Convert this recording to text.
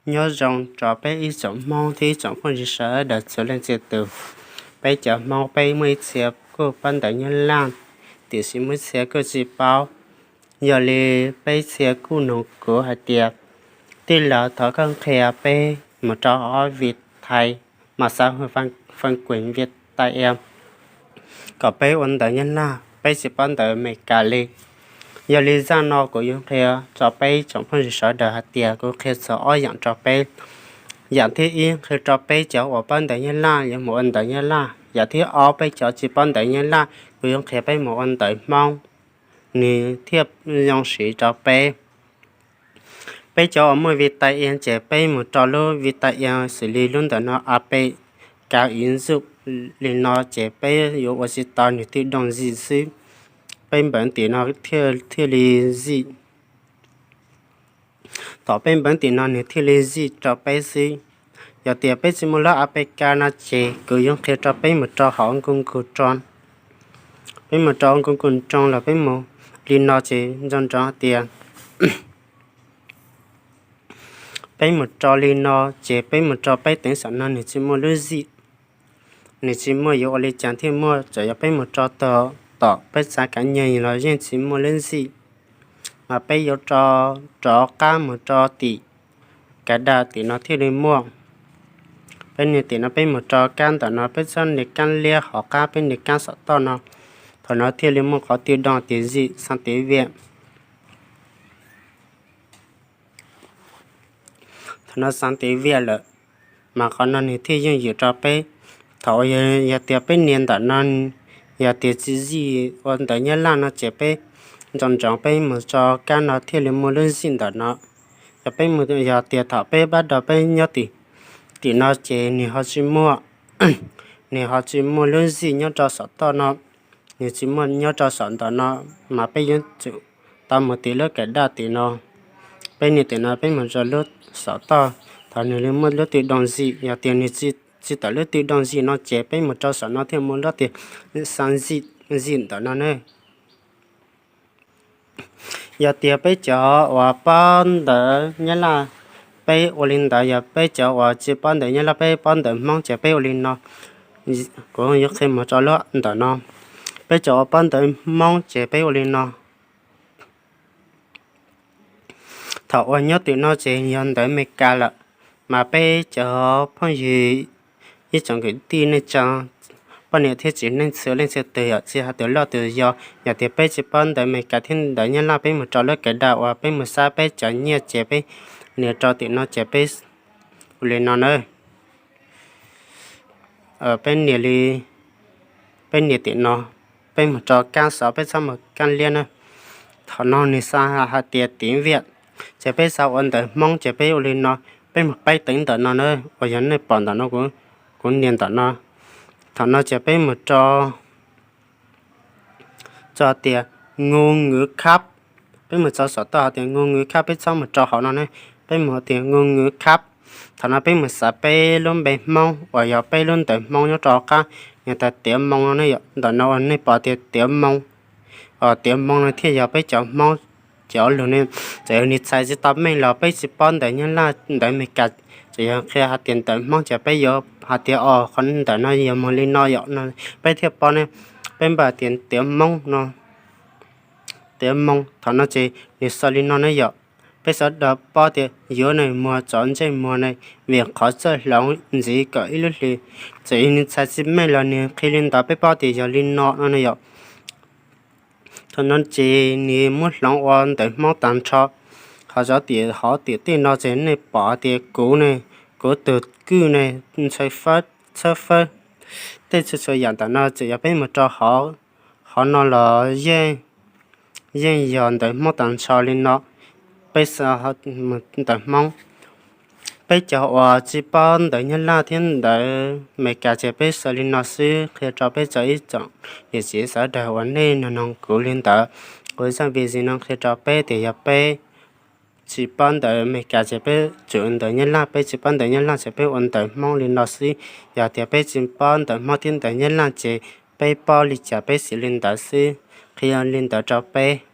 Nyob zoo rau peb ib tsoom Hmoob thiab ib tsoom phooj ywg sawv daws txhua leej txhia tus. Peb cov Hmoob peb muaj ib txhia kuj paub ntawv Nyab Laj, tiam sis muaj ib txhia kuj tsis paub. Yog li peb txhia kuj nug kuv hais tias, tij laug, thov koj qhia peb mus rau hauv Vitae, mas xav hu Fun Queen Vitae, kom peb ua ntawv Nyab Laj, peb tsis paub ntawv Amelikas li. Yog li zaj no kuv yuav qhia rau peb tsoom phooj ywg sawv daws hais tias kuv qhia txog ob yam rau peb. Yam thib ib, qhia rau peb cov uas paub ntawv Nyab Laj yuav mus ua ntawv Nyab Laj. Yam thib ob, peb cov tsis paub ntawv Nyab Laj, kuv yuav qhia peb mus ua ntawv Hmoob, nws thiaj zoo siv rau peb. Peb cov uas muaj Vitae ces peb mus rau lub Vitae xws li lub ntawm no, A P K ứng dụng, li no ces peb yuav ua tsis tau, nws thiaj doog zim xwb. Peb npaj tim no thiaj li zim. Thaum peb npaj tim no nws thiaj li zim rau peb xwb. Yog tias peb tsis muaj lub A P K no ces kuv yuav qhia rau peb mus rau hauv Google Chrome. Peb mus rau Google Chrome los peb mus li no ces nco ntsoov tias peb mus rau li no ces peb mus rau peb teev xam no nws tsis muaj lub zim, nws tsis muaj yuav ua li cas thiaj muaj, txawm yog peb mus rau tom peb xav kav nyem los yeej tsis muaj lub zim. Mas peb yuav rov qab mus rau tim kav daj tim no thiaj li muaj. Peb nias tim no, peb mus rau kab ntawm no, peb txhob nias kab liab hauv qab, peb nias kab xov tooj no. Thaum no thiaj li muaj qhov twg doog tias zim xav tiv viam. Thaum no xav tiv viam lawm, mas qhov no nws thiaj yooj yim rau peb. Thaum yog tias peb nias ntawm no, yog tias tsis zim ua ntawv Nyab Laj no ces peb nco ntsoov peb mus rau kab no thiaj li muaj lub zim ntawm no. Yog peb mus, yog tias thaum peb pab do peb nyob tim, tim no ces nws ho tsis muaj, nws ho tsis muaj lub zim nyob rau saum toj no, nws tsis muaj nyob rau saum ntawm no, mas peb yuav tsum tau mus tim lub kav daj tim no. Peb nias tim no peb mus rau lub saum toj, thaum nws li muaj lub twg doog zim, yog tias nws tsis tawm lub twg doog zim no ces peb mus rau saum no thiaj muaj lub tias xa zim ntawm no ne. Yog tias peb cov uas paub ntawv Nyab Laj, peb ua li ntawd, yog peb cov uas tsis paub ntawv Nyab Laj, peb paub ntawv Hmoob ces peb ua li no. Kuv yuav qhia mus rau lub ntawm no. Peb cov uas paub ntawv Hmoob ces peb ua li no. Thaum uas nyob tim no ces yog ntawv Amelikas lawm, mas peb cov phooj ywg ib tsoom kwv tij neej tsa, poj niam thiab txiv neej txhua leej txhua tus yom, tsis hais tus loj tus yau, yog tias peb tsis paub ntawv Amelikas thiab ntawv Nyab Laj, peb mus rau lub kav daj uas peb mus xa peb cov nyiaj ces peb nias rau tim no ces peb ua li no na. Peb nias li, peb nias tim no, peb mus rau kab xov, peb txhob mus kab liab na. Thaum no nws xa hais tias tiv viam, ces peb xav ua ntawv Hmoob ces peb ua li no, peb mus peb teev ntawm no na, uas yog nej pom ntawm no, kuv nias ntawm no. Thaum no ces peb mus rau txog tias ngôn ngữ khab, peb mus txog saum toj hais tias ngôn ngữ khab, peb txhob mus rau hauv no ne, peb mus tias ngôn ngữ khab. Thaum no peb mus xav peb lub npe Hmoob uas yog peb lub ntawv Hmoob nyob rau qab, nws tias Tiav Moo no ne yom, ntawm no uas nej pom tias Tiav Moo, Tiav Moo no thiaj yog peb cov Hmoob cov lus ne. Txawm yog nws txhais tsis tau meej los peb tsis paub ntawv Nyab Laj ntawv Amelikas, txawm yog qhia hais tias ntawv Hmoob ces peb yuav hais tias o qhov ntawm no yog mus li no yom no, peb thiaj paub ne. Peb npaj tias Tiav Moo no, Tiav Moo, thaum no ces nws xa li no ne yom. Peb sawv daws paub tias yuav nws muag txov ntsej muag ne, vim qhov txawj hloov ntxiv kom ib lub hlis. Txawm yog nws txhais tsis meej los nws qhia li ntawd peb paub tias yog li no no ne yom. Thaum no ces nws muab hloov ua ntawv Hmoob tag nrho. Ho cov tim hauv tim tej no ces nej pom tias kuv ne, kuv tus kwj ne, ntxhw fawb, txhawb fawb, tej txhua txhua yam ntawm no txawm yog peb mus rau hauv no los yeej yog ntawv Hmoob tag nrho li no. Peb xa ntawv Hmoob, peb cov uas tsis paub ntawv Nyab Laj thiab ntawv Amelikas ces peb xa li no xwb. Qhia rau peb txog ib tsoom niam txiv sawv daws uas nej nug nug kuv li ntawd, kuv zaj video no qhia rau peb tias yog peb tsis paub ntawv Amelikas ces peb tsum ntawv Nyab Laj, peb tsis paub ntawv Nyab Laj ces peb ua ntawv Hmoob li no xwb. Yog tias peb tsis paub ntawv Hmoob thiab ntawv Nyab Laj ces peb paub li cas peb siv li ntawd xwb. Qhia li ntawd rau peb.